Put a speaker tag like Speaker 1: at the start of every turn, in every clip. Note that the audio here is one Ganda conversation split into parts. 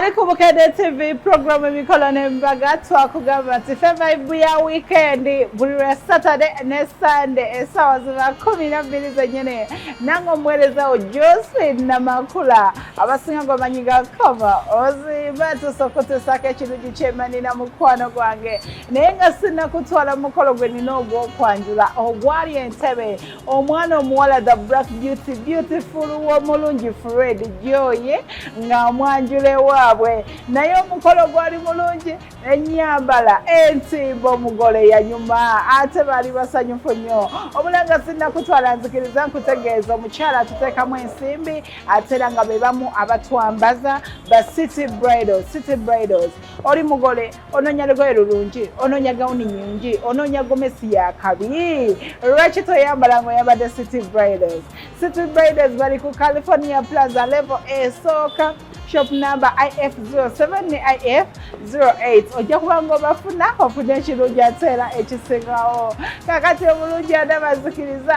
Speaker 1: Ali ku Bukedde TV, program Emikolo n'Embaga. Twakugamba nti fe vibe ya weekend buli lwa Saturday ne Sunday essaawa ziba 12 zennyini. Nange omuweereza wo Josephine Namakula, abasinga gwamanyi ga Kava Ozimba, tusokutusaako ekirungi kyemanina mukwano gwange. Naye nga sinnakutwala mukolo gwe nina ogw'okwanjula ogwali Entebe, omwana omuwala, the black beauty, beautiful w'omulungi Fred Joy ng'amwanjula ewaabwe. Naye omukolo gwali mulungi, enyambala, entimba, omugole yanyuma, ate baali basanyufu nnyo. Obula nga sinnakutwala, nzikiriza nkutegeeza omukyala atuteekamu ensimbi, ate era nga be bamu abatwambaza, ba City Bridals. City Bridals, oli mugole onoonya lugoye lulungi, onoonya gawuni nyingi, onoonya gomesi ya kabi, lwaki toyambala ng'oyambadde City Bridals? City Bridals bali ku California Plaza, level esooka, shop number IF07 ne IF08. Ojja kuba nga obafuna, ofune ekirungi ate era ekisingawo. Kakati obulungi anabazikiriza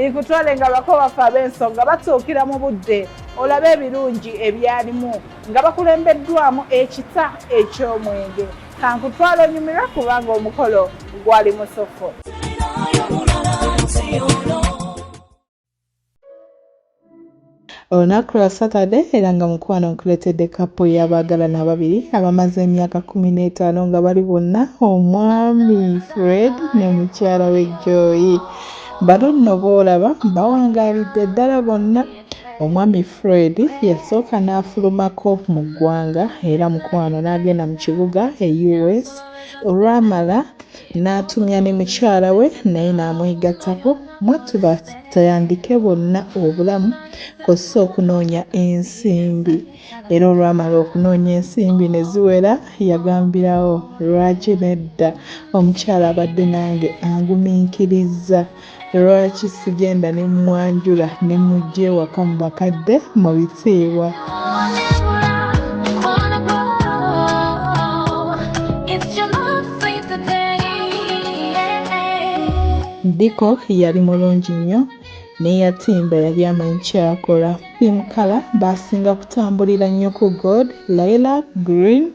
Speaker 1: nkutwale nga bako baffe ab'ensonga batuukira mu budde, olabe ebirungi ebyalimu nga bakulembeddwamu ekita eky'omwenge. Kankutwala onyumirwa kubanga omukolo gwali musufu.
Speaker 2: Olunaku lwa Saturday, era nga mukwano nkuleetedde couple y'abaagalana ababiri abamaze emyaka 15 nga bali bonna, omwami Fred ne mukyala we Joy. Bano nno boolaba bawangaalidde ddala bonna. Omwami Fred yasooka n'afulumako mu ggwanga, era mukwano n'agenda mu kibuga e US. Olwamala n'atumya ne mukyala we, naye n'amwegattako, mwattu batandike bonna obulamu kw'ossa okunoonya ensimbi. Era olwamala okunoonya ensimbi ne ziwera, yagambirawo, "Lwaki nedda? Omukyala abadde nange angumiikirizza, lwaki sigenda ne mmwanjula ne mmuggya ewaka mu bakadde mu bitiibwa?" Diko yali mulungi nnyo, n'eyatimba yali amanyi kyakola. Theme colour baasinga kutambulira nnyo ku gold, lilac, green,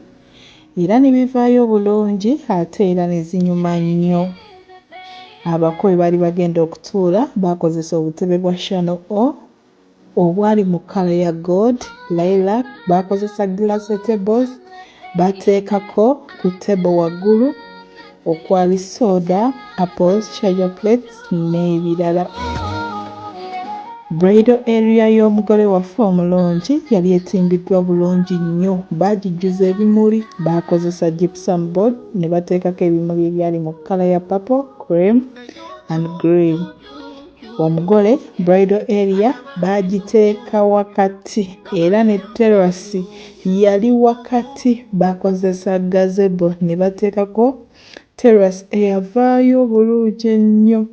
Speaker 2: era ne bivaayo bulungi ate era ne zinyuma nnyo. Abako we baali bagenda okutuula baakozesa obutebe bwa Channel O obwali mu colour ya gold, lilac. Baakozesa glass tables, bateekako ku table waggulu okwali soda, apples, charger plates n'ebirala. Bridal area y'omugole waffe omulungi yali etimbiddwa bulungi nnyo, baagijjuza ebimuli. Baakozesa gypsum board ne bateekako ebimuli ebyali mu colour ya purple, cream and green. Omugole bridal area baagiteeka wakati, era ne terrace yali wakati. Baakozesa gazebo ne bateekako terrace eyavaayo obulungi ennyo.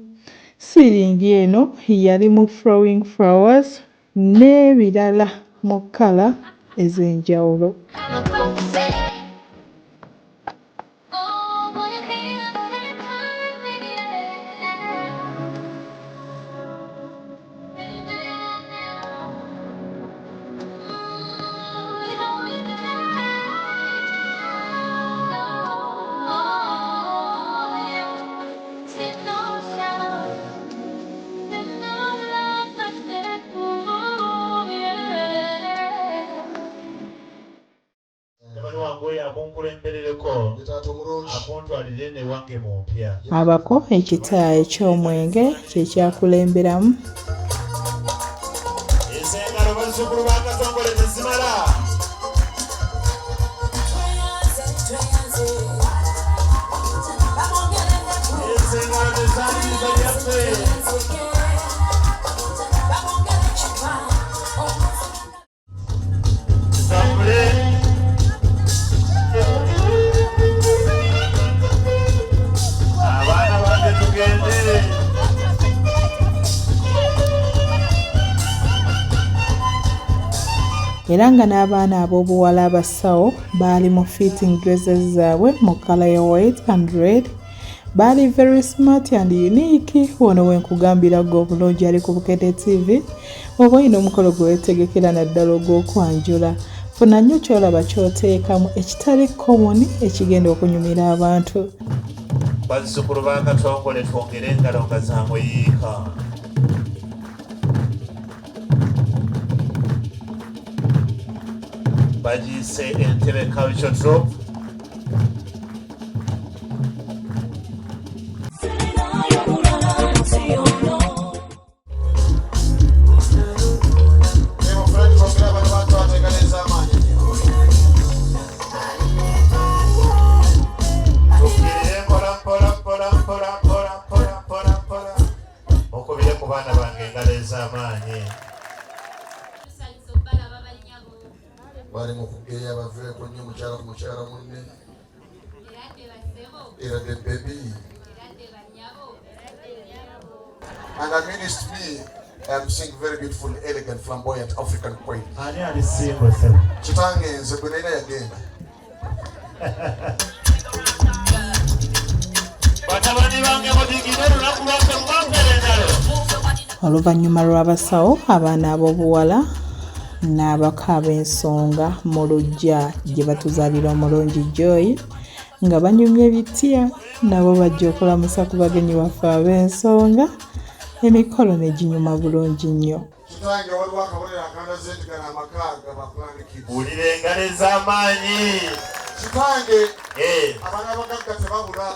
Speaker 2: Ceiling eno yali mu flowing flowers n'ebirala mu colour ez'enjawulo.
Speaker 3: Mutabani wange oyo akunkulemberereko, akuntwalire newange mu mpya.
Speaker 2: Abako ekita eky'omwenge kye kyakulemberamu.
Speaker 3: Ezengalo bazzukulu ba Katongole tezimala. Ezengalo tezaliriza lyaffe. Tutambule. Abaana bange, tugende.
Speaker 2: Era nga n'abaana ab'obuwala abasawo baali mu fitting dresses zaabwe mu colour ya white and red. Baali very smart and unique. Wano we nkugambira gwe obulungi ali ku Bukedde TV, oba olina omukolo gwe weetegekera, naddala ogw'okwanjula, Funa nnyo ky'olaba ky'oteekamu ekitali common ekigenda okunyumira abantu.
Speaker 3: Bazzukulu ba Katongole twongere engalo nga za muyiika. Bagiyise Entebbe Culture Drop. Mukubire ku baana bange engalo ez'amaanyi.
Speaker 4: Bali mu kugeya, baveeko nnyo mukyala ku mukyala munne. Era the baby and amidst me I am seeing very beautiful, elegant, flamboyant African queen.
Speaker 3: Ani ali single, ssebo?
Speaker 4: Kitange, nze gwe nalina yagenda.
Speaker 3: Batabani bange, mudigire olunaku lwaffe, mubampera engalo.
Speaker 2: Oluvannyuma lw'abasawo, abaana ab'obuwala n'abako ab'ensonga mu luggya gye batuzaalira omulungi Joy nga banyumye bitya, nabo bajja okulamusa ku bagenyi baffe ab'ensonga, emikolo ne ginyuma bulungi nnyo.
Speaker 4: Kitange, waliwo akabonero akandaze nti gano amaka gaba Plan Kids.
Speaker 3: Wulira engalo ez'amaanyi.
Speaker 4: Kitange,
Speaker 3: Eh,
Speaker 4: abaana abagagga tebabula.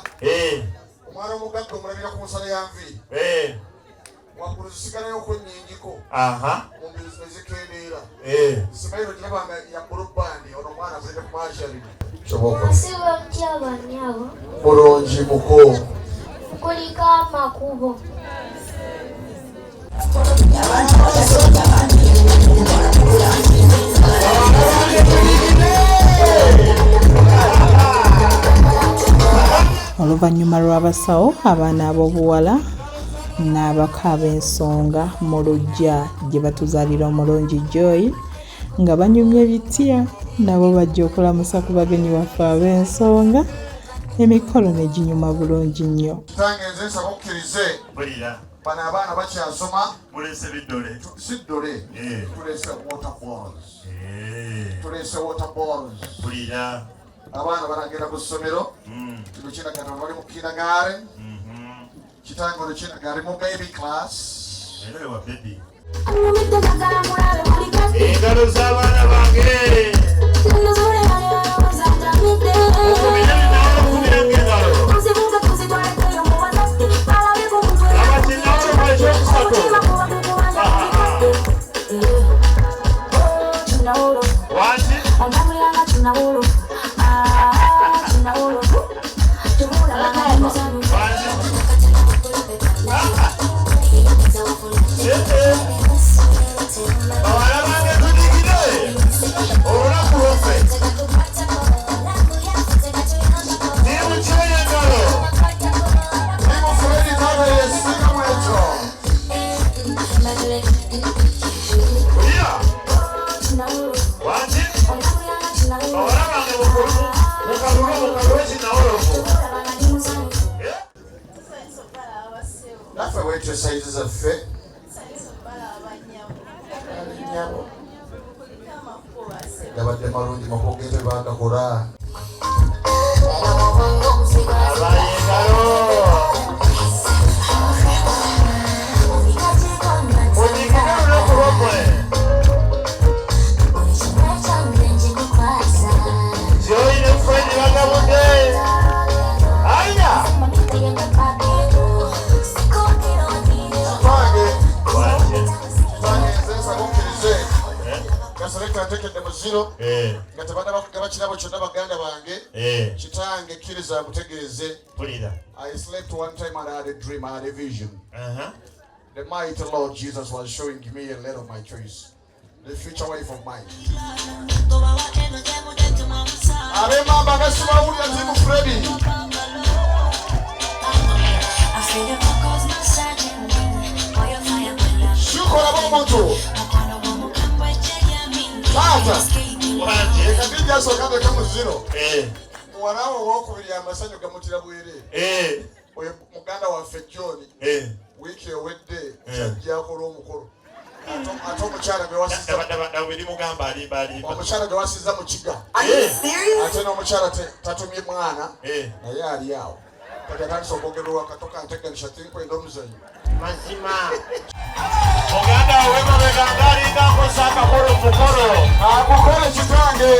Speaker 4: Omwana omugagga omulabira ku nsala ya nviiri. Waggulu zisigalayo nnyingiko, mu mbiri nezikendeera. Simayiro girabanga ya Blue Band, ono omwana avudde ku margarine.
Speaker 5: Musiba mutya bannyabo?
Speaker 4: Bulungi, muko.
Speaker 5: Kuliko amakubo.
Speaker 2: Oluvannyuma lw'abasawo, abaana ab'obuwala n'abako ab'ensonga mu luggya gye batuzaalira omulungi Joy nga banyumye bitya, nabo bajja okulamusa ku bagenyi baffe ab'ensonga, emikolo ne ginyuma bulungi nnyo.
Speaker 4: Kitange, nze nsaba okkirize.
Speaker 3: Mpulira.
Speaker 4: Bano abaana bakyasoma.
Speaker 3: Mulese biddole.
Speaker 4: Si ddole. Tuleese water balls. Tuleese water balls.
Speaker 3: Mpulira.
Speaker 4: Abaana banagenda ku ssomero. Kino kinagano bali mu kindergarten. Kitange, ono kinagari mu baby class.
Speaker 3: Era wa baby. Engalo z'abaana bange. Okubira nawe, okubira ng'engalo. Abakinnawo ekyokusatu. Wangi. Wangi. Eh, eh. Bawala bange, tudigire olunaku lwaffe. Nimukyeyo engalo.
Speaker 4: Timu Fredi taata yesingamu ekyo.
Speaker 3: Mpulira. Wangi. Bawala bange, mukalulu, mukalulu ekinawolovu.
Speaker 4: Naffe weetyo sayizi zaffe. Nnyabo, gabadde malungi, makogente bagakola.
Speaker 3: Abaye engalo. Munyigire olunaku lwammwe. Joy ne Fred bagabudde. Aya.
Speaker 4: Kitange.
Speaker 3: Wangi.
Speaker 4: Kitange, nze nsaba okkirize. Gaselekta ntekedde mu ziro nga tebannaba kugaba kirabo kyonna, baganda bange. Kitange, kkiriza nkutegeeze.
Speaker 3: Mpulira.
Speaker 4: I slept one time and I had a dream, I had a vision. The mighty Lord Jesus was showing me a letter of my choice, the future wife of mine. Abemamba gasibawulira, timu Fredi. Shukola omuntu taata.
Speaker 3: Wangi.
Speaker 4: Ekadijja asooka ndeka mu ziro. Muwala we owokubiri amasanyu gamutira bwereere. Oyo muganda waffe John. Wiiki ewedde kyajja akola omukolo. Ate omukyala
Speaker 3: gwe alimba alimba.
Speaker 4: Omukyala gwe wasiza mu kiga. Ate n'omukyala tatumye mwana naye ali awo. Kati atandise okwogerwa katoka nteganisha tinkwenda omuzanyo.
Speaker 3: Mazima. Muganda we mabega ng'alinga akoze akakolo mukolo.
Speaker 4: Akukole kitange.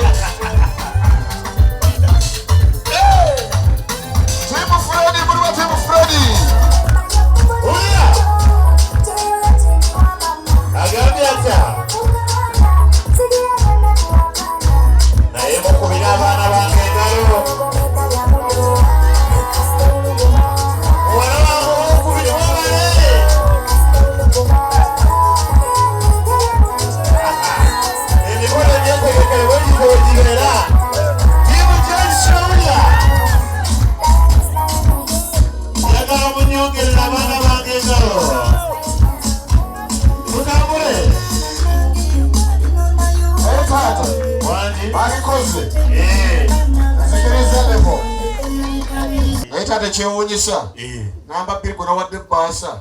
Speaker 4: Timu Freddy, muliwa Timu Freddy.
Speaker 3: Ulira. Agambye atya? Naye mukubire abaana bange engalo. Muwala wange owokubiri wabale. Emikolo emyetegekere bwe gityo bwe gibeera. Ttiimu gy'Ekisawulya. Njagala munyongerere abaana bange engalo. Tutambule.
Speaker 4: Naye taata,
Speaker 3: Wangi.
Speaker 4: babikoze. Nzikiriza levo. Naye taata ekyewuunyisa. Namba 2 gwe nawadde ebbaasa.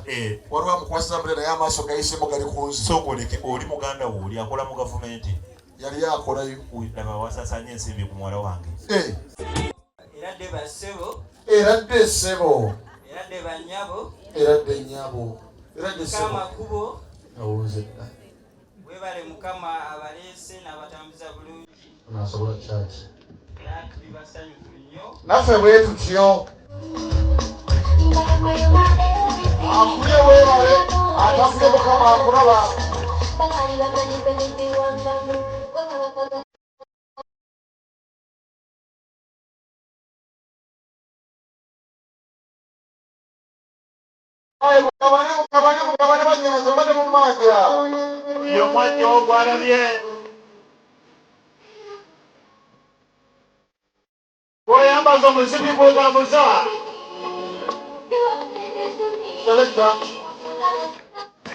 Speaker 4: Waliwo amukwasiza mule naye amaaso gayisemu gali ku nze.
Speaker 3: Sooka oleke oli muganda wo oli akola mu gavumenti.
Speaker 4: Yali akolayo.
Speaker 3: Laba wasasanye ensimbi ku muwala wange.
Speaker 6: Era dde bassebo.
Speaker 4: Era dde ssebo.
Speaker 6: Era dde bannyabo.
Speaker 4: Era dde nnyabo. Era dde ssebo.
Speaker 6: Mukama kubo.
Speaker 4: Awuze dda.
Speaker 6: Webale Mukama abaleese n'abatambuza bulungi.
Speaker 4: Nasobola kyaki.
Speaker 6: Era tuli basanyufu nnyo.
Speaker 4: Naffe bwe tutyo. Akubye weebale, atakubye Mukama akulaba. Mugabane, mugabane, mugabane bannyinaze mbadde mummangira.
Speaker 3: Ye omwajja ogwalabye. Bw'oyambaza omusipi gw'otambuza.
Speaker 4: Selekta.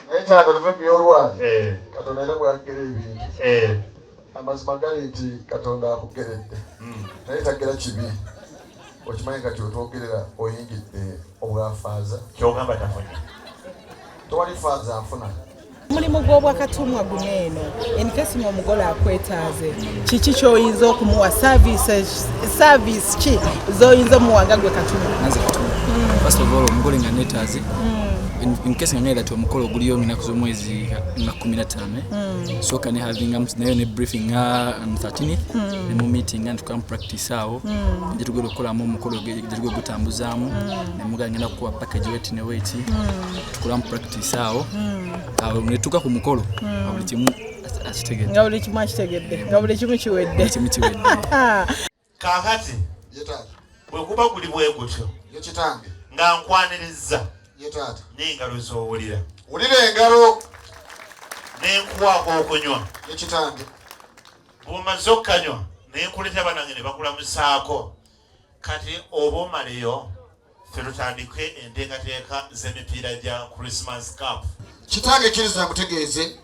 Speaker 4: Naye taata tuve mu by'olwazi. Katonda era bw'agera ebintu. Amazima gali nti Katonda akugeredde. Naye tagera kibi. Okimanyi kati otwogerera oyingidde obwafaaza.
Speaker 3: Ky'ogamba tafunye.
Speaker 4: Tewali faaza afuna.
Speaker 1: Omulimu gw'obwakatumwa guno eno, in case ng'omugole akwetaaze, kiki ky'oyinza okumuwa service ki z'oyinza omuwa nga gwe katumwa?
Speaker 7: Nanze katumwa. First of all, omugole nga neetaaze. In case nga ngenda ti omukolo oguliyo ennaku z'omwezi nga 15, sooka ne having nayo ne briefing nga on 13th ne mu meeting nga ntukamu practice awo gye tugenda okukolamu omukolo gye tugenda ogutambuzaamu ne mugamba ngenda kukuwa package weti ne weti tukolamu practice awo awo ne tutuuka ku mukolo nga buli kimu akitegedde.
Speaker 1: Nga buli kimu akitegedde, nga buli kimu kiwedde.
Speaker 7: Buli kimu kiwedde.
Speaker 3: Kaakati
Speaker 4: Ye taata.
Speaker 3: bwe kuba guli bwe gutyo.
Speaker 4: Ye kitange.
Speaker 3: Nga nkwaniriza.
Speaker 4: Ye taata.
Speaker 3: N'engalo z'owulira.
Speaker 4: Wulira engalo.
Speaker 3: Ne nkuwaako okunywa.
Speaker 4: Ye kitange.
Speaker 3: Bw'omaze okukanywa ne nkuleeta bannange ne bakulamusaako. Kati oba omaleyo ffe tutandike enteekateeka z'emipiira gya Christmas Cup.
Speaker 4: Kitange kkiriza nkutegeeze.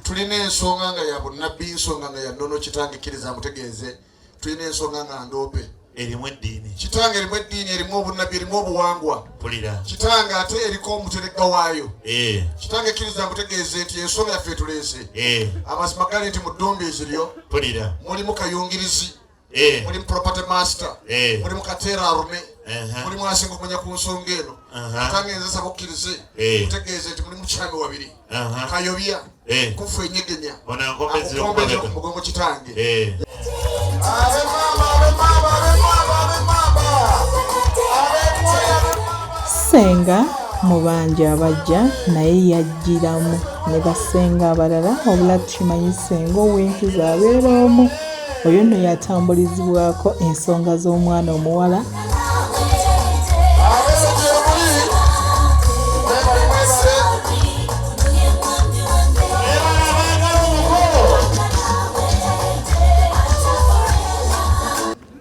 Speaker 4: Tulina ensonga nga ya bunnabbi, ensonga nga ya nnono. Kitange kkiriza nkutegeeze. Tulina ensonga nga ndoope.
Speaker 3: Erimu eddiini.
Speaker 4: Kitange erimu eddiini, erimu obunnabbi, erimu obuwangwa.
Speaker 3: Mpulira.
Speaker 4: Kitange ate eriko omuteregga waayo. Kitange kkiriza nkutegeeze nti ensonga yaffe etuleese. Amazima gali nti mu ddumbiizi lyo
Speaker 3: Mpulira.
Speaker 4: mulimu kayungirizi. Mulimu property master. Mulimu kateera arume. Mulimu asinga okumanya ku nsonga eno. Kitange nze nsaba okkirize. Nkutegeeze nti mulimu kyami wabiri. Kayobya. Kufu enyegenya.
Speaker 3: Ono ankombezera
Speaker 4: Akukombezera
Speaker 3: okumabega.
Speaker 4: ku mugongo kitange.
Speaker 2: Ssenga mubanja abajja naye yajjiramu ne bassenga abalala wabula tukimanyi ssenga ow'enkizo abeera omu. Oyo nno yatambulizibwako ensonga z'omwana omuwala.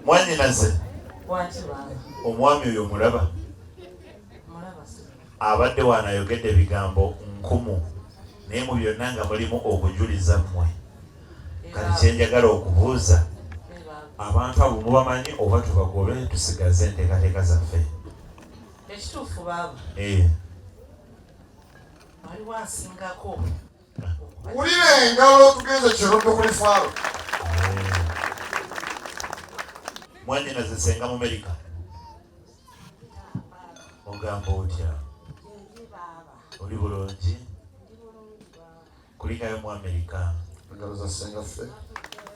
Speaker 3: Mwannyinaze, omwami oyo omulaba? Abadde wano ayogedde ebigambo nkumu naye mu byonna nga mulimu okujuliza mmwe. Kati kye njagala okubuuza, abantu abo mubamanyi oba tubagobe tusigaze enteekateeka zaffe?
Speaker 8: Ekituufu baaba waliwo asingako.
Speaker 4: Wulira engalo tugenze kirudde kuli faalo.
Speaker 3: Mwanyinaze senga mu Amerika. Ogamba otya? Oli bulungi? Kulikayo mu Amerika.
Speaker 4: Engalo za senga ffe.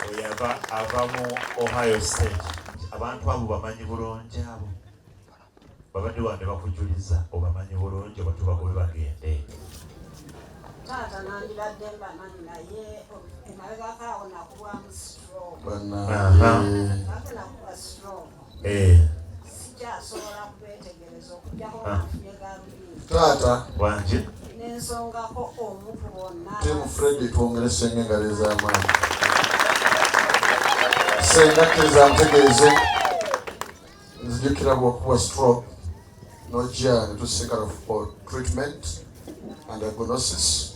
Speaker 3: Oyo ava mu Ohio State. Abantu abo bamanyi bulungi abo. Babadde wano ne bakujuliza obamanyi bulungi oba tubagobe bagende.
Speaker 8: Taata nandibadde mbamanyi naye emabegako awo nakubwamu stroke. Ate nakuba stroke. Sikyasobola kubeetegereza okuggyako nga nfunye gaalubindi.
Speaker 4: Taata.
Speaker 3: Wangi.
Speaker 8: N'ensongako omu ku bonna.
Speaker 4: Team Freddy twongere senga engalo ez'amaanyi. Senga kkiriza ntegeeze nzijukira bw'okubwa stroke n'ojja ne tusisinkana for treatment and diagnosis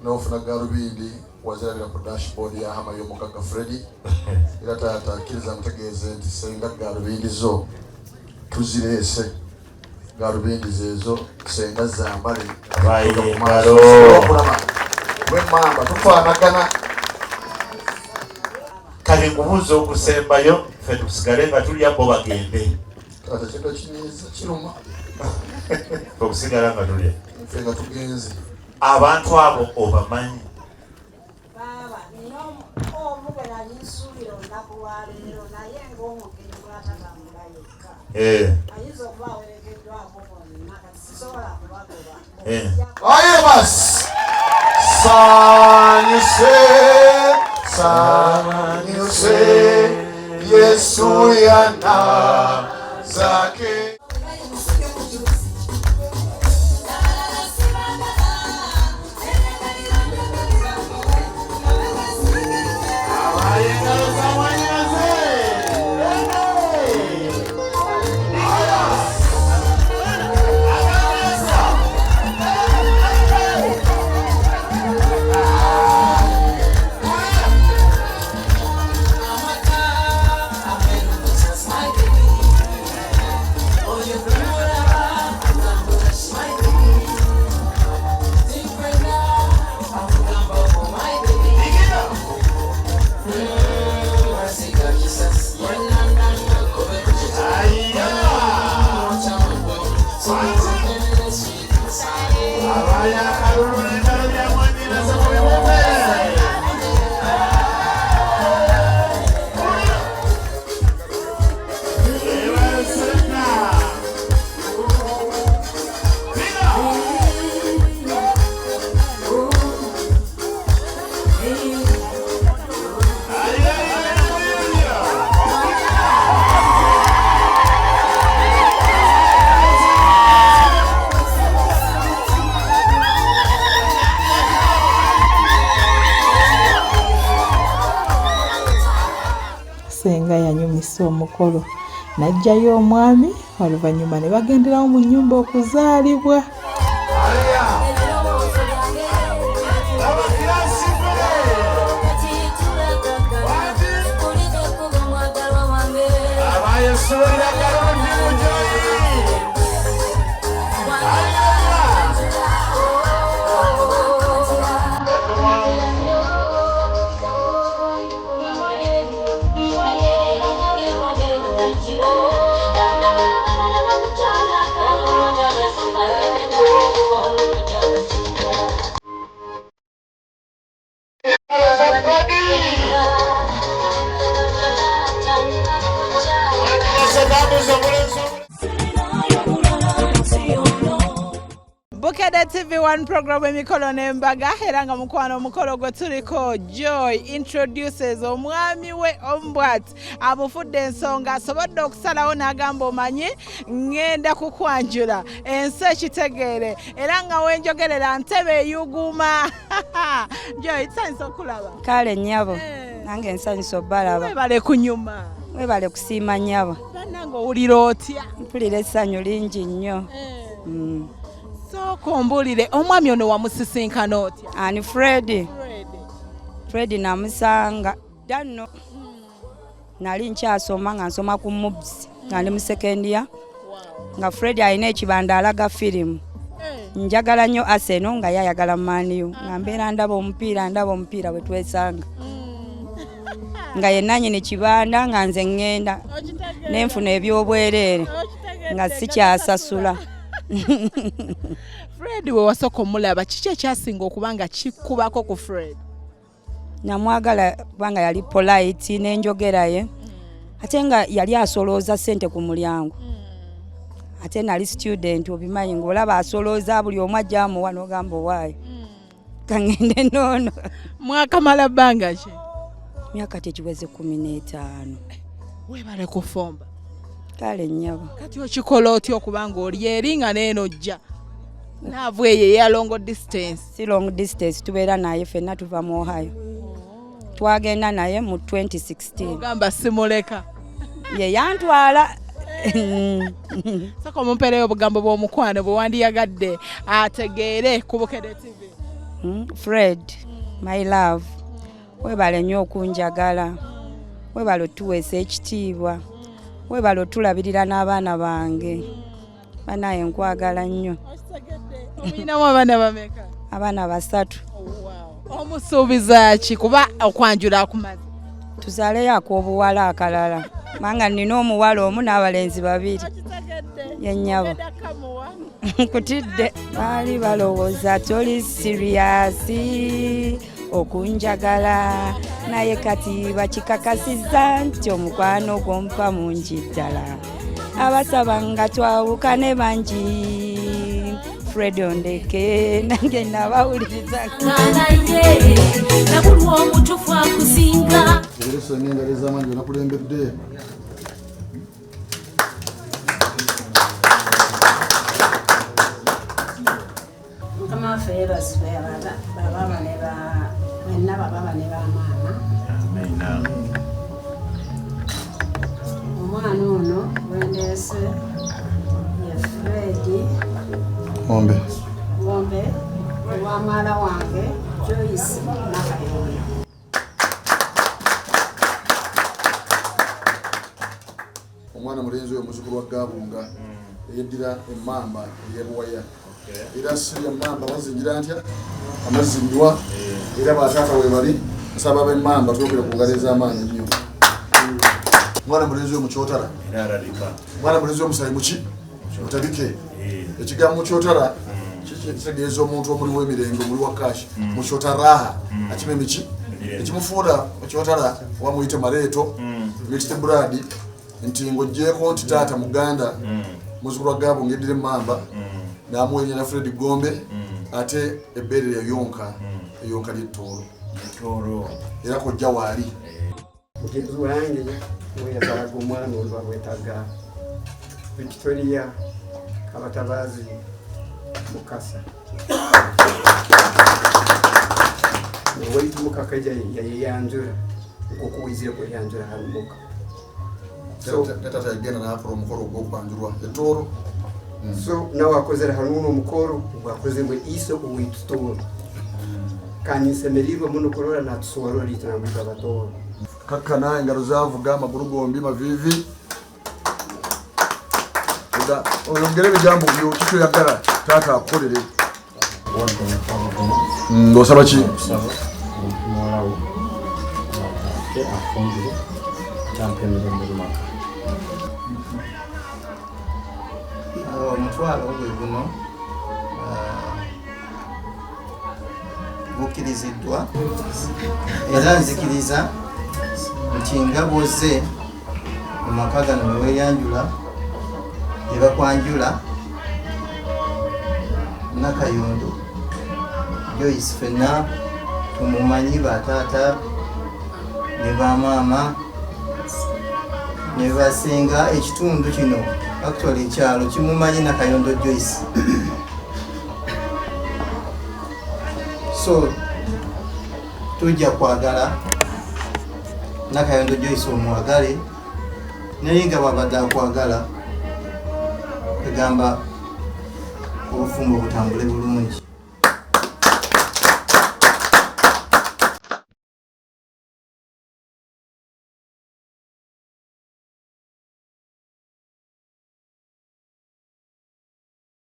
Speaker 4: n'ofuna gaalubindi wazirabira ku dashboard ya hama y'omugagga Freddy. Era taata kkiriza ntegeeze nti senga gaalubindi zo tuzireese. Gaalubindi zeezo senga zambale.
Speaker 3: Abayi engalo.
Speaker 4: Okulaba bwe mmamba tufaanagana.
Speaker 3: Kale nkubuuza okusembayo ffe tusigale nga tulya bo bagende.
Speaker 4: Taata kintu kinyiiza kiruma.
Speaker 3: Ffe okusigala nga tulya.
Speaker 4: Ffe nga tugenze.
Speaker 3: Abantu abo obamanyi?
Speaker 8: Baaba nina omu gwe nali nsuubira olunaku lwaleero naye ng'omugenyi bw'atatambula yekka. Ayinza okuba awerekeddwako bonna kati sisobola kubagoba.
Speaker 4: Aye basi. Sanyuse, sanyuse, Yesu yana zake.
Speaker 2: Senga yanyumisa omukolo n'aggyayo omwami oluvannyuma ne bagenderawo mu nnyumba okuzaalibwa. Bukedde TV1 program emikolo n'embaga era nga mukwano omukolo gwe tuliko Joy introduces omwami we Ombwat abufudde ensonga asobodde okusalawo n'agamba omanyi ŋŋenda kukwanjula ensi ekitegeere era nga wenjogerera ntebe eyuguma. Joy tusanyusa okulaba.
Speaker 9: Kale nnyabo, nange nsanyusa obbalaba.
Speaker 1: Webale kunyuma.
Speaker 9: Webale kusiima nnyabo.
Speaker 1: Bannange owulira otya?
Speaker 9: Mpulira essanyu lingi nnyo.
Speaker 1: Sooka ombuulire omwami ono wamusisinkana otya?
Speaker 9: Ani Fred? Fred namusanga dda nno. Nali nkyasoma nga nsoma ku MUBS nga ndi mu second year. Nga Fred alina ekibanda alaga firimu. Njagala nnyo Arsenal nga yayagala Man U, nga mbeera ndaba omupiira, ndaba omupiira bwe twesanga nga ye nannyini kibanda, nga nze ŋŋenda nenfuna ebyobwereere nga sikyasasula.
Speaker 2: Fred we wasooka omulaba, kiki ekyasinga okuba nga kikkubako ku Fred?
Speaker 9: Namwagala kubanga yali polite n'enjogera ye, ate nga yali asolooza ssente ku mulyango, ate nali student, obimanyi ng'olaba asolooza buli omu ajja amuwa, n'ogamba owaayo kaŋŋende noono.
Speaker 2: Mwakamala bbanga ki?
Speaker 9: Myaka tekiweze 15.
Speaker 2: Weebale kufumba.
Speaker 9: Kale nnyabo.
Speaker 2: Kati okikola otya okuba nga oli eri nga neeno ojja naavu eyo eya long distance?
Speaker 9: Si long distance, tubeera naye ffenna, tuva mu Ohio, twagenda naye mu 2016.
Speaker 2: Ogamba simuleka.
Speaker 9: Ye yantwala.
Speaker 2: Saka omumpeereyo obugambo bw'omukwano bwe wandiyagadde ategeere ku Bukedde TV.
Speaker 9: Fred my love, webale nnyo okunjagala, webale otuweesa ekitiibwa, webale otulabirira n'abaana bange. Banaye nkwagala nnyo.
Speaker 2: Olinamu abaana bameka?
Speaker 9: Abaana 3.
Speaker 2: Omusuubiza ki kuba okwanjula akumaze?
Speaker 9: Tuzaaleyo ak'obuwala akalala, kubanga nnina omuwala omu n'abalenzi 2. Yennyabo nkutidde. Baali balowooza toli serious okunjagala, naye kati bakikakasizza nti omukwano gwompa mungi ddala. Abasaba nga twawukane bangi, Fred ondeke nange nabawuliriza.
Speaker 10: Naye nabulwa omutufu akusinga.
Speaker 4: Egeresa n'engalo ez'amaanyi nakulembedde.
Speaker 8: Mukama waffe yeebazibwe, babaaba ne mwenna, babaaba ne bamaama. Omwana ono gwendeese ye Fred
Speaker 4: Ngombe.
Speaker 8: Ngombe owa mwala wange Joyce Nakayondo.
Speaker 4: Omwana mulenzi oyo muzzukulu wa Gabunga eyeddira emmamba ey'ebuwaya, era sirya mmamba bazingira ntya amazzi nywa, era bataata we bali. Nsaba ab'emmamba twogere ku ngalo ez'amaanyi ennyo. Mwana mulenzi oyo mukyotala, mwana mulenzi oyo musayi muki mutabike. Ekigambo mukyotala kitegeeza omuntu omuli w'emirembe, omuli wa kashi, mukyotaraha akima emiki ekimufuula mukyotala, wamuyite maleeto mixed blood, nti ng'ogyeko nti taata muganda, muzzukulu wa Gabo ngeddira emmamba, n'amuwenya na Fred Gombe, ate ebbeere yayonka eyonka ly'ettoolo era kojja waali.
Speaker 11: Mugenzi wange we yazalaga omwana oyo bamwetaga Victoria Kabatabaazi Mukasa. Owaitu mukakaija yayeyanjura nkokuwizire kweyanjura hanu muka.
Speaker 4: So tata yagenda n'akola omukolo ogw'okwanjulwa ettoolo.
Speaker 11: So nawe akozere hanu omukoro gwakozerwe iso owaitu Tooro, kandi nsemerirwe muno kurora natusoborora itwe nabwiga abatooro.
Speaker 4: Kakkana, engalo zavuga, amagulu gombi mavivi. Oyongere ebigambo byo, kikyoyagala taata akukolere. Ng'osaba ki?
Speaker 12: Muwalawo ate afumbire ate ampa emirembe mu maka.
Speaker 6: Omutwalo gwe guno gukkiriziddwa, era nzikiriza nti nga bw'ozze mu maka gano ne weeyanjula ne bakwanjula Nakayondo Joyce, ffenna tumumanyi, bataata ne bamaama ne basenga, ekitundu kino actually ekyalo kimumanyi Nakayondo Joyce. So tujja kwagala Nakayondo Joyce omwagale, naye nga bwabadde akwagala, egamba obufumbo butambule bulungi.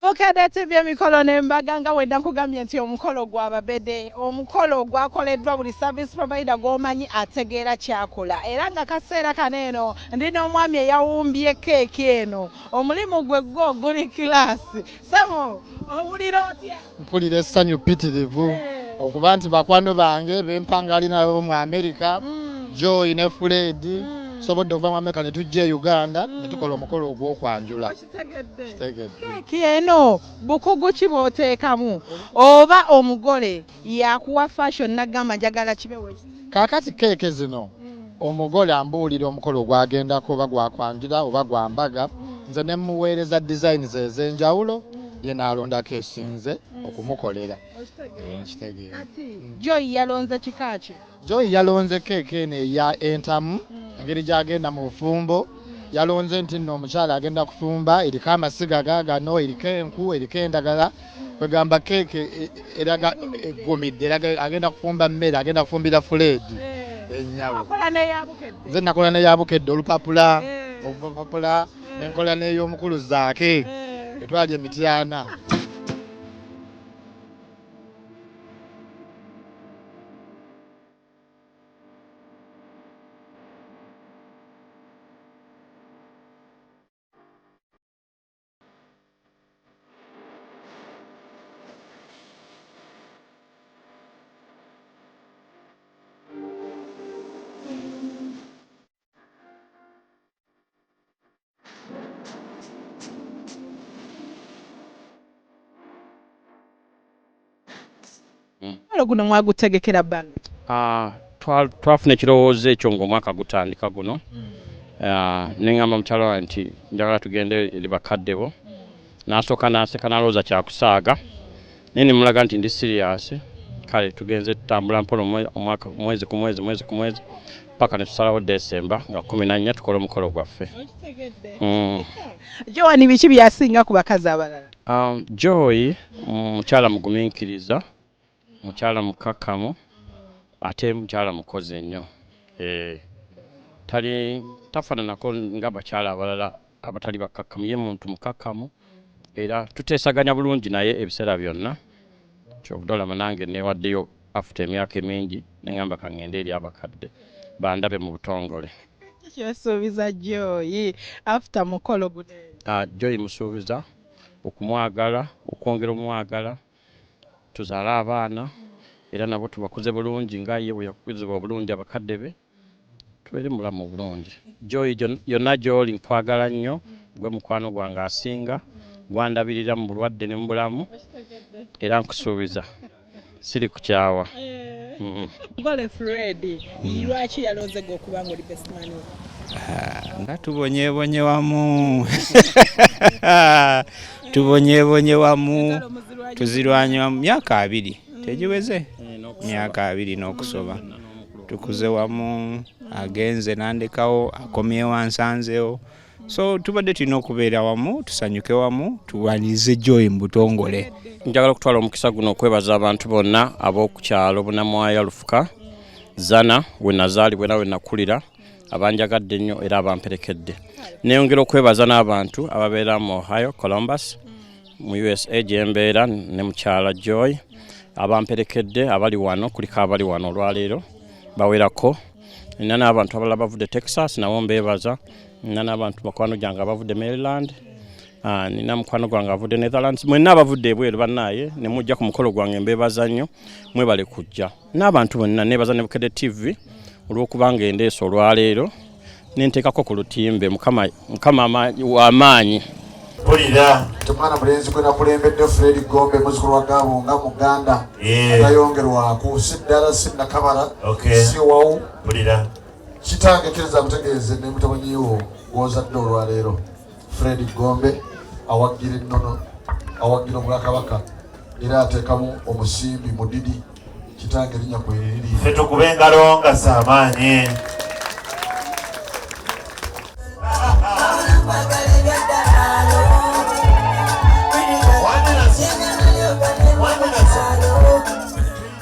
Speaker 1: Bukedde TV emikolo n'embaga nga wenda nkugambye nti omukolo gwa babede, omukolo gwakoleddwa buli service provider gw'omanyi ategeera kyakola. Era nga kaseera kano eno ndi n'omwami eyawumbye keeki eno, omulimu gwe gwo guli kilaasi. Ssebo owulira otya?
Speaker 13: Mpulira essanyu ppitirivu okuba nti bakwano bange bempangali nabo mu America, Joy ne Fred, tusobodde okuva mu America ne tujja e Uganda ne tukola omukolo ogw'okwanjula. Kitegedde.
Speaker 1: Keeki eno bukugu ki bw'oteekamu oba omugole yakuwa fashion n'agamba njagala kibe wekiti?
Speaker 13: Kaakati keeke zino omugole ambuulira omukolo gw'agendako oba gwakwanjula oba gwa mbaga, nze ne mmuweereza designs ez'enjawulo ye n'alondako esinze okumukolera. Nkitegeera.
Speaker 1: Joy yalonze kika ki?
Speaker 13: Joy yalonze keeki eno eya entamu engeri gy'agenda mu bufumbo yalonze nti nno omukyala agenda kufumba eriko amasiga gaagano eriko enku eriko endagala kwegamba keeki eraga eggumidde eraga agenda kufumba mmere agenda kufumbira Fred ennyabo.
Speaker 1: Okola n'eya Bukedde?
Speaker 13: Nze nakola n'eya Bukedde olupapula olupapula ne nkola n'ey'omukulu Zaake etwali e Mityana.
Speaker 1: Omukolo guno mwagutegekera bbanga ki?
Speaker 14: Twafuna ekirowoozo ekyo ng'omwaka gutandika guno, ne ŋŋamba mukyala wange nti njagala tugende eri bakadde bo. N'asooka n'aseka n'alowooza kyakusaaga, naye ne mulaga nti ndi siriyaasi. Kale tugenze tutambula mpola omwaka mwezi ku mwezi, mwezi ku mwezi paka ne tusalawo December nga 14 tukole omukolo gwaffe.
Speaker 1: Joan biki by'asinga ku bakazi abalala?
Speaker 14: Joy mukyala mugumiikiriza, mukyala mukkakkamu ate mukyala mukozi ennyo. Tali tafaananako nga bakyala abalala abatali bakkakkamu, ye muntu mukkakkamu era tuteesaganya bulungi naye ebiseera byonna. Ky'ovudde olaba nange neewaddeyo after emyaka emingi ne ŋŋamba ka ŋŋende eri abakadde bandabe mu butongole.
Speaker 1: Kiki ky'osuubiza Joy after mukolo guno?
Speaker 14: Joy musuubiza okumwagala, okwongera omwagala, tuzaale abaana era nabo tubakuze bulungi nga ye bwe yakuzibwa obulungi abakadde be, tubeere mu bulamu obulungi. Joy yonna gy'oli nkwagala nnyo, gwe mukwano gwange asinga, gwandabirira mu bulwadde ne mu bulamu era nkusuubiza siri kukyawa.
Speaker 1: Mugole Fred lwaki yalonze gwe okuba nga oli best man we?
Speaker 15: Nga tubonyeebonye wamu, tubonyeebonye wamu, tuzirwanye wamu myaka 20 tegiweze, myaka 20 n'okusoba tukuze wamu. Agenze nandekawo, akomyewo ansanzeewo, so tubadde tulina okubeera wamu, tusanyuke wamu, tuwanirize Joy mu butongole.
Speaker 14: Njagala okutwala omukisa guno okwebaza abantu bonna ab'oku kyalo Bunamwaya Lufuka Zana we nazaalibwa era we nakulira, abanjagadde ennyo era abamperekedde. Neyongera okwebaza n'abantu ababeera mu Ohio, Columbus mu USA gye mbeera ne mukyala Joy, abamperekedde abali wano, kuliko abali wano olwaleero bawerako. Nina n'abantu abalala bavudde Texas, nabo mbeebaza. Nina n'abantu bakwano gyange abavudde Maryland, nina mukwano gwange avudde Netherlands. Mwenna abavudde ebweru bannaaye ne mujja ku mukolo gwange mbeebaza nnyo, mwebale kujja. N'abantu bonna neebaza ne Bukedde TV olw'okubanga endeesa olwaleero nenteekako ku lutimbe. Mukama, Mukama w'amaanyi.
Speaker 3: Mpulira.
Speaker 4: Nti omwana mulenzi gwe nakulembedde Fred Gombe muzzukulu wa Gaabo nga Muganda atayongerwako, si ddala, si Nakabala, si wawu.
Speaker 3: Mpulira.
Speaker 4: Kitange kkiriza nkutegeeze ne mutabani wo gw'ozadde olwaleero Fred Gombe awagira ennono, awagira Obwakabaka era ateekamu omusimbi mudidi. Kitange erinnya kweriri.
Speaker 3: Ffe tukube engalo nga z'amaanyi.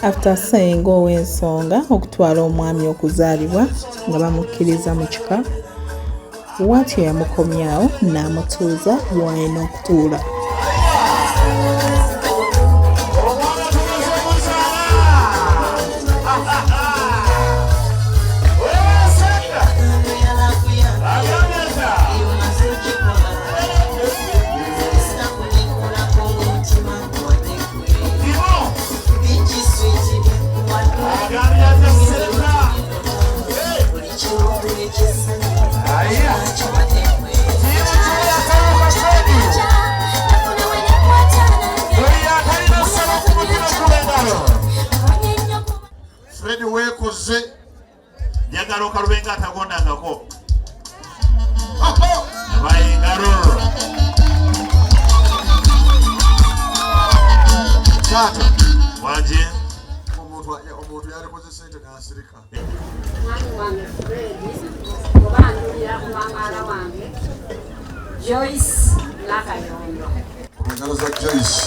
Speaker 2: After ssenga ow'ensonga okutwala omwami okuzaalibwa nga bamukkiriza mu kika, bw'atyo yamukomyawo n'amutuuza w'alina okutuula.
Speaker 4: Fred weekoze.
Speaker 3: Njagala okalubenga atagondangako. Abaye engalo.
Speaker 4: Taata.
Speaker 3: Wanje.
Speaker 4: Omuntu yalikoze ssente n'asirika.
Speaker 8: Mwami wange Fred, oba ndulira ku mwamala wange Joyce Nakayondo.
Speaker 4: Engalo za Joyce.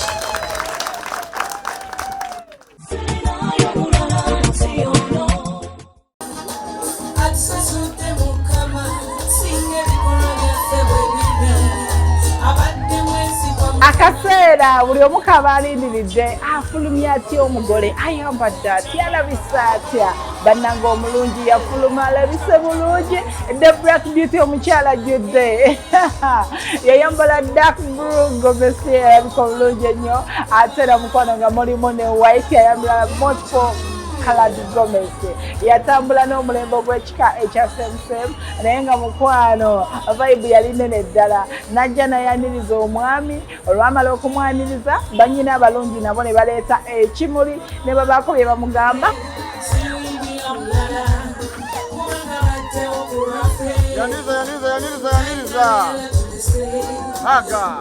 Speaker 1: Akaseera buli omu kaba alindiridde afulumya atya omugole, ayambadde atya, alabise atya. Bannange omulungi yafuluma alabise bulungi. The Black Beauty omukyala ajjudde yayambala dark blue gomesi erabika obulungi ennyo, ate era mukwano nga mulimu ne white, yayambala multiple colored gomesi, yatambula n'omulembe ogw'ekika ekya same naye nga mukwano vibe yali nnene ddala. Najja nayaniriza omwami, olwamala okumwaniriza bannyina abalungi nabo ne baleeta ekimuli ne babaako bye bamugamba.
Speaker 4: Yaniriza, yaniriza, yaniriza, yaniriza. Haga.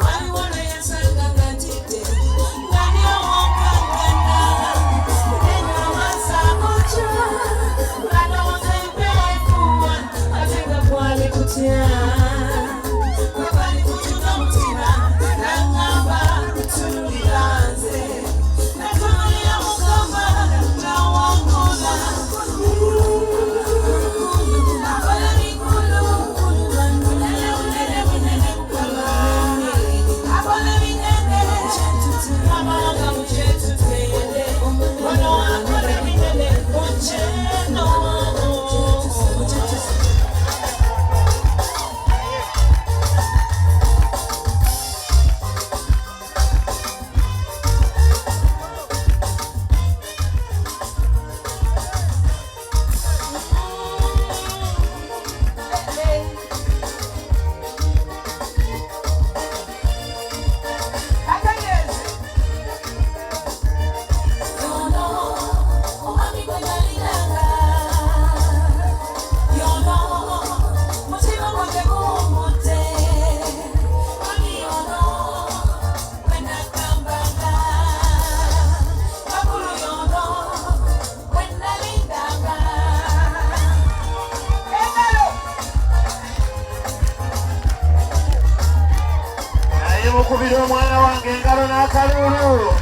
Speaker 3: Mukubira omwana wange engalo n'akaluulu.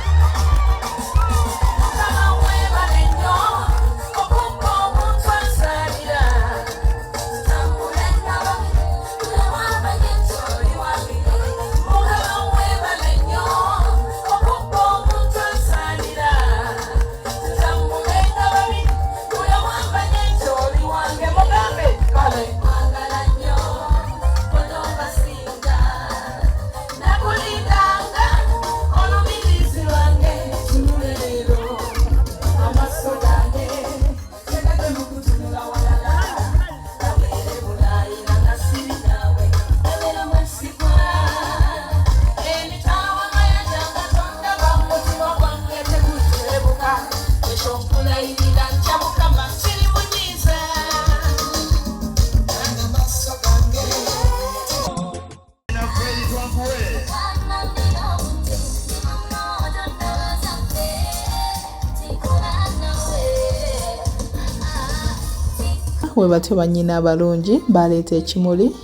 Speaker 2: We batyo bannyina abalungi baleeta ekimuli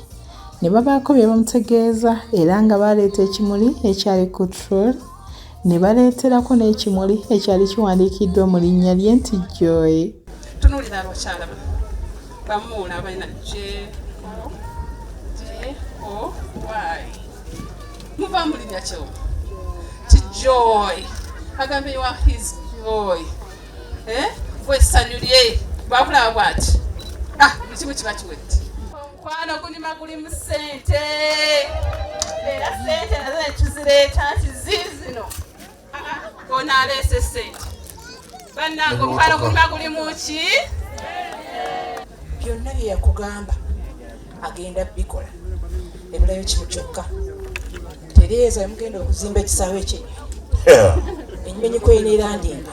Speaker 2: ne babaako bye bamutegeeza, era nga baleeta ekimuli ekyali ku troll ne baleeterako n'ekimuli ekyali kiwandiikiddwa mu linnya lye nti Joy.
Speaker 16: Tunuulira abakyala bamuula balina J O J O Y. Muva mu linnya ki? Ti Joy. Agambe you are his joy. Gwe essanyu lye bwakulaba bwati, buli kimu kiba kiwedde. Omukwano gunyuma gulimu ssente, era ssente nazo ne tuzireeta nti ziizino. Ono aleese ssente. Bannange, omukwano gunyuma gulimu ki?
Speaker 17: Byonna bye yakugamba agenda bikola, ebulayo kimu kyokka. Tereeza yamugenda okuzimba ekisaawe ekyennyonyi, ennyonyi kweneerandinga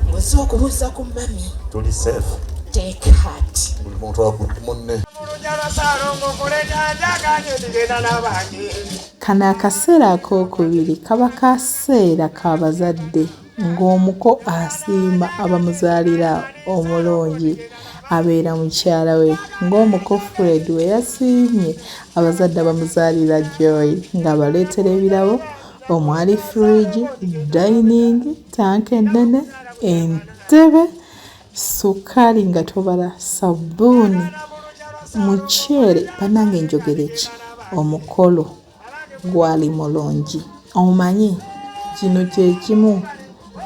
Speaker 17: ng'ozze okubuuza ku mami.
Speaker 3: Tuli safe.
Speaker 17: Take heart.
Speaker 4: Buli muntu agudde munne.
Speaker 2: Kano akaseera akookubiri kaba kaseera ka bazadde ng'omuko asiima abamuzaalira omulungi abeera mukyala we, ng'omuko Fred bwe yasiimye abazadde abamuzaalira Joy ng'abaleetera ebirabo omwali fridge, dining, tanka ennene, entebe, sukaali nga tobala, sabbuuni, muceere. Bannange, njogere ki? Omukolo gwali mulungi. Omanyi kino kye kimu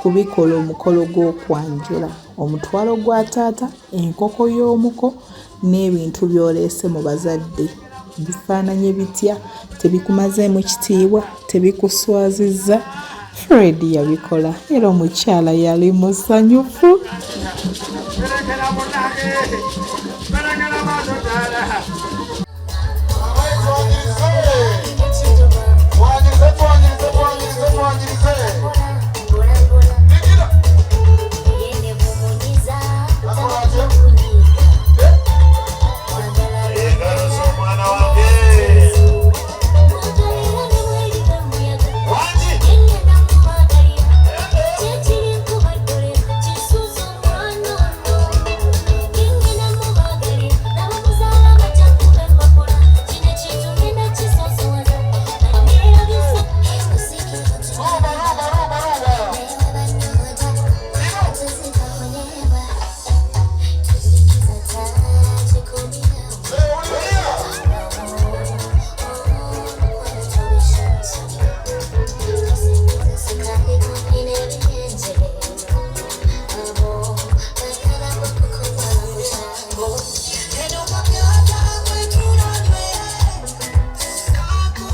Speaker 2: ku bikola omukolo gw'okwanjula: omutwalo gwa taata, enkoko y'omuko n'ebintu by'oleese mu bazadde bifaananye bitya, tebikumazeemu kitiibwa, tebikuswazizza. Fred yabikola era omukyala yali musanyufu.
Speaker 4: Twanyirize, twanyirize, twanyirize, twanyirize.
Speaker 3: Engalo z'omwana wange. Wangi.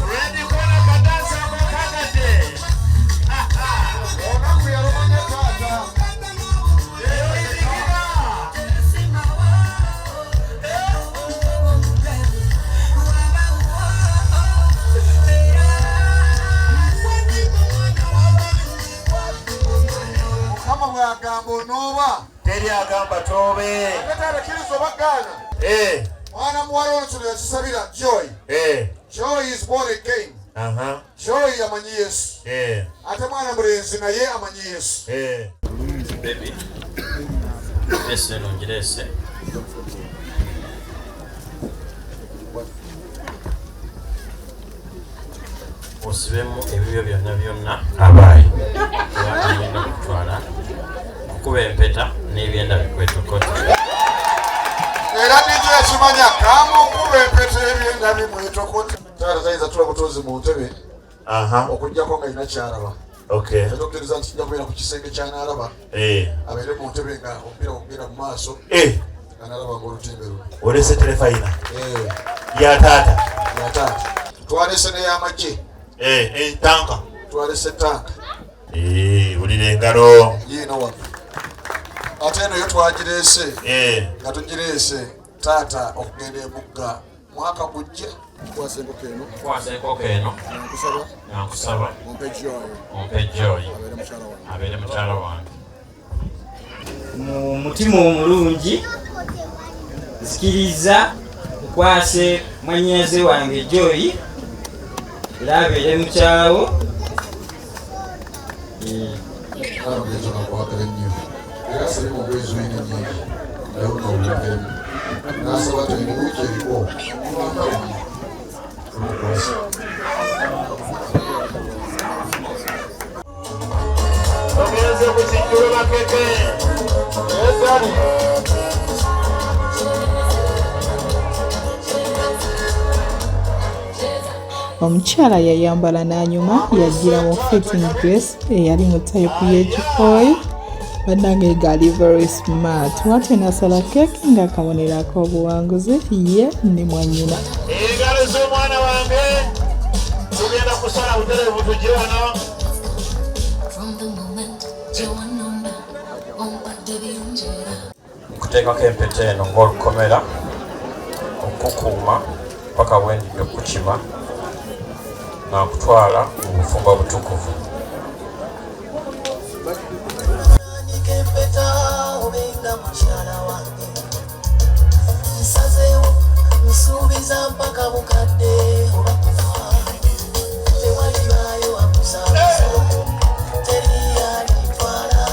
Speaker 3: Ready kola kadansi ako kagadde.
Speaker 4: Olunaku yalumanya taata.
Speaker 3: Eyo
Speaker 4: Mukama bw'agamba onooba.
Speaker 3: Teri agamba toobe.
Speaker 4: Ate taata, kkiriza oba gaana. Mwana muwala ono kino yakisabira Joy. Joy is born again. Joy amanyi Yesu. Ate mwana mulenzi naye amanyi Yesu.
Speaker 14: Baby, leese eno ngireese. Osibemu ebibyo byonna byonna.
Speaker 3: Abayi.
Speaker 14: Kuba agenda kutwala kukuba empeta n'ebyenda bikwetokota.
Speaker 4: Era nijjo yakimanya kamukuba empeta ebyenda bimwetokota. Taata tayinza tula butuuzi mu ntebe okuggyako nga alina kyalaba. Ate okkiriza nti kijja kubeera ku kisenge kyanaalaba, abeere mu ntebe nga omupiira gugenda mu maaso, nga nalaba ngaolutimbe luno.
Speaker 3: Olese terefayina
Speaker 4: Eh,
Speaker 3: ya taata.
Speaker 4: Ya taata. Twalese n'eyamagye.
Speaker 3: Entanka.
Speaker 4: Twalese tanka.
Speaker 3: Wulira engalo.
Speaker 4: Yiino wano. Ate eno yo twagireese nga tugireese taata okugenda emugga mwaka gujja. Kwasa enkoko eno.
Speaker 14: Kwasa enkoko eno.
Speaker 4: Nkusaba.
Speaker 14: Nga nkusaba.
Speaker 4: Ompe Joy.
Speaker 14: Ompe Joy.
Speaker 4: Abeere mukyala wange.
Speaker 14: Abeere mukyala wange.
Speaker 18: Mu mutima omulungi nzikiriza nkwase mwannyinaze wange Joy era abeere mukyalawo.
Speaker 4: Mwana mulenzi ono akwagala nnyo era asabye mu ngoye zolina ennyingi naye luno olulekemu n'asaba tolina wiiki eriko kubanga omukwasa.
Speaker 3: Ogenze ku kijjulo bakeke.
Speaker 4: Ezali.
Speaker 2: Omukyala yayambala n'anyuma, yajjira mu fitting dress eyali mu type y'ekikooyi. Bannange ng'ali very smart. Bw'atyo n'asala keeki ng'akabonero ak'obuwanguzi ye ne mwannyina.
Speaker 3: Engalo z'omwana wange tugenda kusala butereevu tujje wano.
Speaker 14: Nkuteekako empeta eno ng'olukomera okukukuuma paka bwendidde okukukima nga nkutwala mu bufumbo butukuvu.
Speaker 19: Empeta obenga mukyala wange nsazeewo nsuubiza mpaka bukadde oba kufa tewalibaayo akusabusa teri alitwala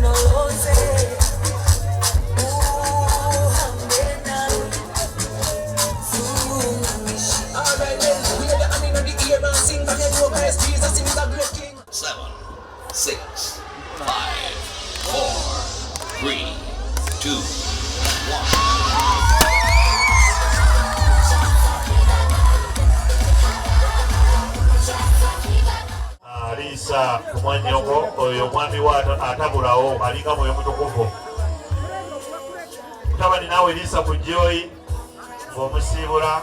Speaker 19: noloze uhambe nawe.
Speaker 20: 7, 6, 5, 4, 3, 2, 1.
Speaker 3: Aliisa ku mwannyoko oyo omwami we atabulawo alinga mwoyo mutukuvu. Mutabani naawe liisa ku Joy ng'omusiibula.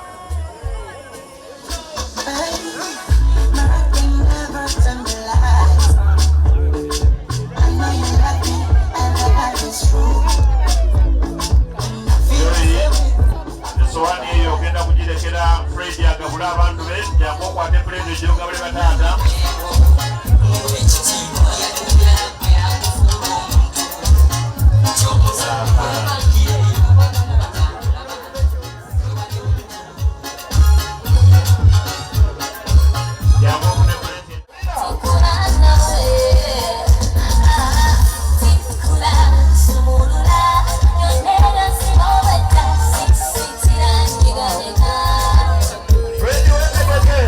Speaker 3: Joy, esowaani eyo ogenda kugirekera Fred agabule abantu be, jangu okwate Fred ejjogabule bataata. Jangu ofune plate. Fred wetegeke.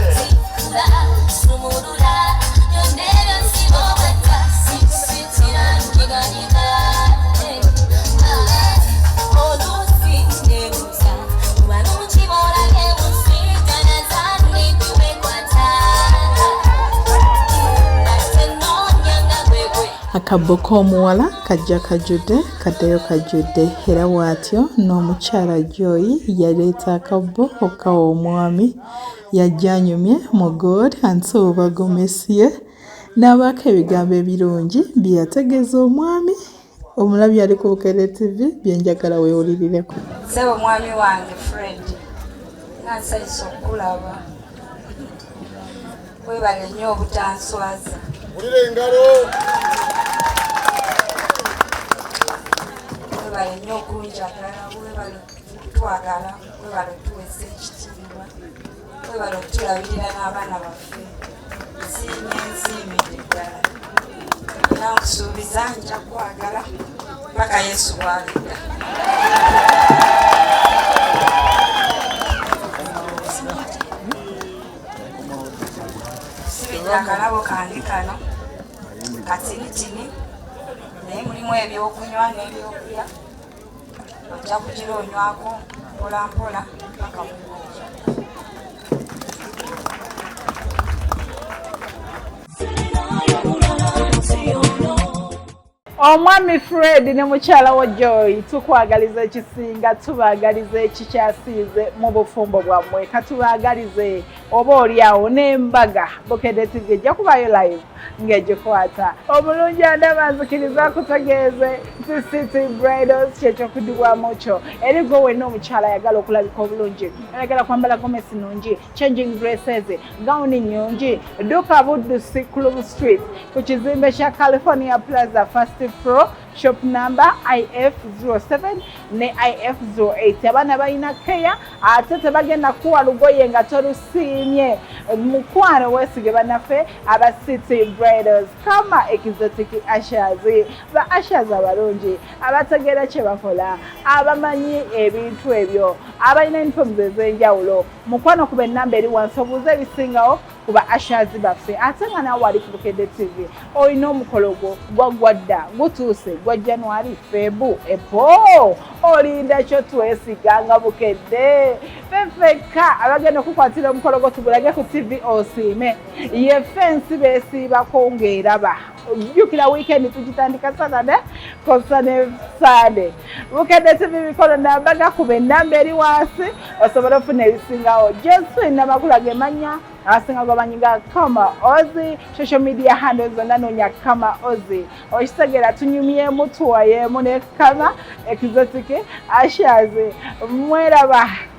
Speaker 2: Akabbo k'omuwala kajja kajjudde kaddayo kajjudde era bw'atyo n'omukyala Joy yaleeta akabbo okukawa omwami. Yajja anyumye mu God and so bagomesiye n'abaako ebigambo ebirungi bye yategeeza omwami. Omulabi ali ku Bukedde TV bye njagala weewulirireko.
Speaker 9: Ssebo mwami wange Fred, nga nsanyuse okukulaba. Weebale nnyo obutanswaza.
Speaker 4: Wulira engalo.
Speaker 9: Weebale nnyo okunjagala, weebale okutwagala, weebale otuweesa ekitiibwa, weebale okutulabirira n'abaana baffe. Nsiimye nsiimidde ddala. Era nkusuubiza nja kukwagala paka Yesu bw'alidda. Sibidde akalabo kange kano katinitini naye mulimu ebyokunywa n'ebyokulya, ojja kugira onywako mpola mpola paka mugooba.
Speaker 1: Omwami Fred ne mukyala wo Joy, tukwagaliza ekisinga, tubaagaliza ekikyasiize mu bufumbo bwammwe, katubaagalize oba oli awo n'embaga. Bukedde TV ejja kubayo live ng'egikwata. Omulungi andaba, nzikiriza akutegeeze nti City Bridals kyekyokudibwamu kyo eri gwe wenna omukyala ayagala okulabika obulungi, ayagala kwambala gomesi nungi, changing dresses, gawuni nnyungi. Dduka Buddusi Club Street ku kizimbe kya California Plaza, first floor, shop number IF07 ne IF08. Abaana balina keya ate tebagenda kuwa lugoye nga tolusiimye. Mukwano, weesige bannaffe aba City Bridals, kama exotic ushers, ba ushers abalungi abategeera kye bakola, abamanyi ebintu ebyo, abalina uniforms ez'enjawulo. Mukwano, kuba ennamba eri wansi obuuza ebisingawo. ku ba ushers baffe. Ate nga naawe wali ku Bukedde TV olina omukolo gwo gwaggwa dda, gutuuse gwa January, Feb, April, olinda kyo? Twesiga nga Bukedde feffekka abagenda okukwatira omukolo gwo tugulage ku TV osiime. Ye fensi beesiibako ng'eraba. Jjukira weekend tugitandika Saturday kosa ne Sunday. Bukedde TV mikolo nambaga, kuba enamba eri wansi osobole ofuna ebisingawo. Josephine Namakula gemanya, abasinga gomanyi nga Kama Ozi. Social media handle zonna noonya Kama Ozi. Okitegeera, tunyumyemu, tuwayeemu ne Kama Exotic Ushers. Mweraba.